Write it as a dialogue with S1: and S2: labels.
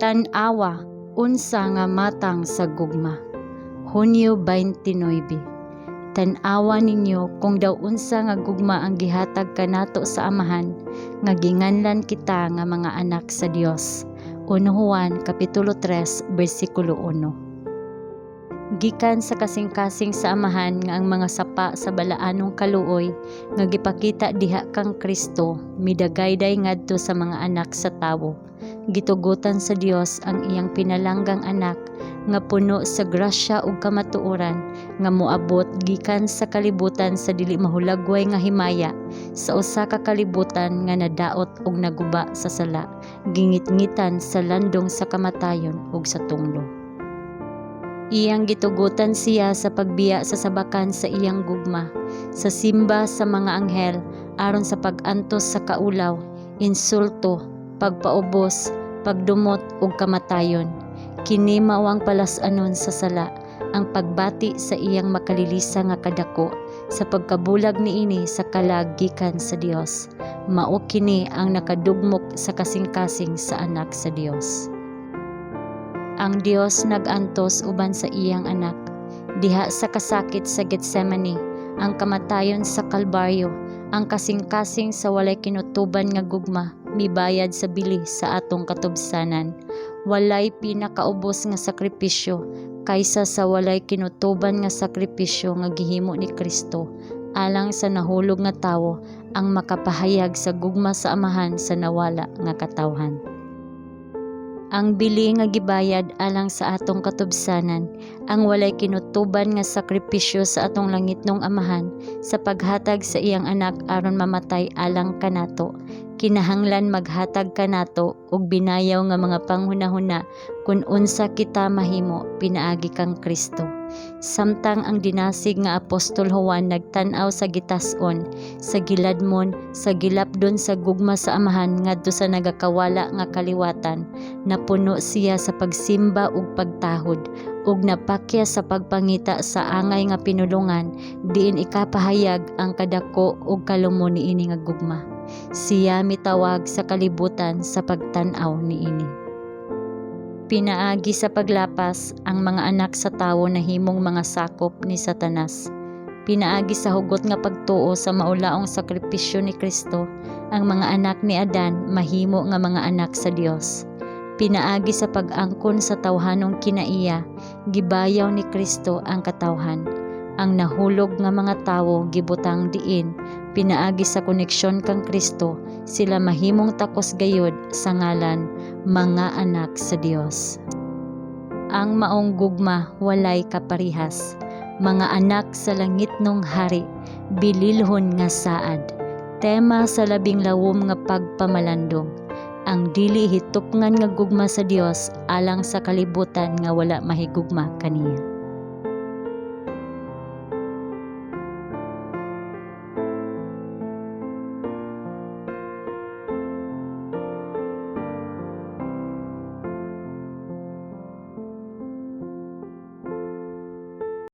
S1: Tan-awa unsa nga matang sa gugma. Hunyo 29. Tan-awa ninyo kung daw unsa nga gugma ang gihatag kanato sa Amahan nga ginganlan kita nga mga anak sa Dios. 1 Juan kapitulo 3 bersikulo 1. Gikan sa kasing-kasing sa Amahan nga ang mga sapa sa balaanong kaluoy nga gipakita diha kang Kristo midagayday ngadto sa mga anak sa tawo. Gitugutan sa Dios ang iyang pinalanggang anak nga puno sa grasya ug kamatuoran nga moabot gikan sa kalibutan sa dili mahulagway nga himaya sa usa ka kalibutan nga nadaot ug naguba sa sala, gingitngitan sa landong sa kamatayon ug sa tunglo. Iyang gitugutan siya sa pagbiya sa sabakan sa iyang gugma, sa simba sa mga anghel, aron sa pag-antos sa kaulaw, insulto, pagpaubos, pagdumot ug kamatayon. Kini mao ang palas-anon sa sala, ang pagbati sa iyang makalilisa nga kadako sa pagkabulag niini sa kalag gikan sa Dios. Mao kini ang nakadugmok sa kasing-kasing sa anak sa Dios. Ang Dios nag-antos uban sa iyang anak diha sa kasakit sa Getsemane, ang kamatayon sa Kalbaryo, ang kasing-kasing sa walay kinutuban nga gugma mibayad sa bili sa atong katubsanan. Walay pinakaubos nga sakripisyo kaysa sa walay kinutuban nga sakripisyo nga gihimo ni Kristo alang sa nahulog nga tawo, ang makapahayag sa gugma sa Amahan sa nawala nga katawhan. Ang bili nga gibayad alang sa atong katubsanan, ang walay kinutuban nga sakripisyo sa atong langitnong Amahan sa paghatag sa iyang anak aron mamatay alang kanato, kinahanglan maghatag kanato og binayaw nga mga panghunahuna kun unsa kita mahimo pinaagi kang Kristo. Samtang ang dinasig nga Apostol Juan nagtan-aw sa gitas-on, sa giladmon, sa gilapdon sa gugma sa Amahan ngadto sa nagakawala nga kaliwatan, napuno siya sa pagsimba ug pagtahod, ug napakya sa pagpangita sa angay nga pinulongan diin ikapahayag ang kadako ug kalumo niini nga gugma. Siya mitawag sa kalibutan sa pagtan-aw niini. Pinaagi sa paglapas, ang mga anak sa tawo nahimong mga sakop ni Satanas. Pinaagi sa hugot nga pagtuo sa maulaong sakripisyo ni Kristo, ang mga anak ni Adan mahimo nga mga anak sa Dios. Pinaagi sa pag-angkon sa tawhanong kinaiya, gibayaw ni Kristo ang katawhan. Ang nahulog nga mga tawo gibutang diin pinaagi sa koneksyon kang Kristo sila mahimong takos gayod sa ngalan mga anak sa Dios. Ang maong gugma walay kaparihas. Mga anak sa langitnong hari, bililhon nga saad. Tema sa labing lawom nga pagpamalandong. Ang dili hitupngan nga gugma sa Dios alang sa kalibutan nga wala mahigugma kaniya.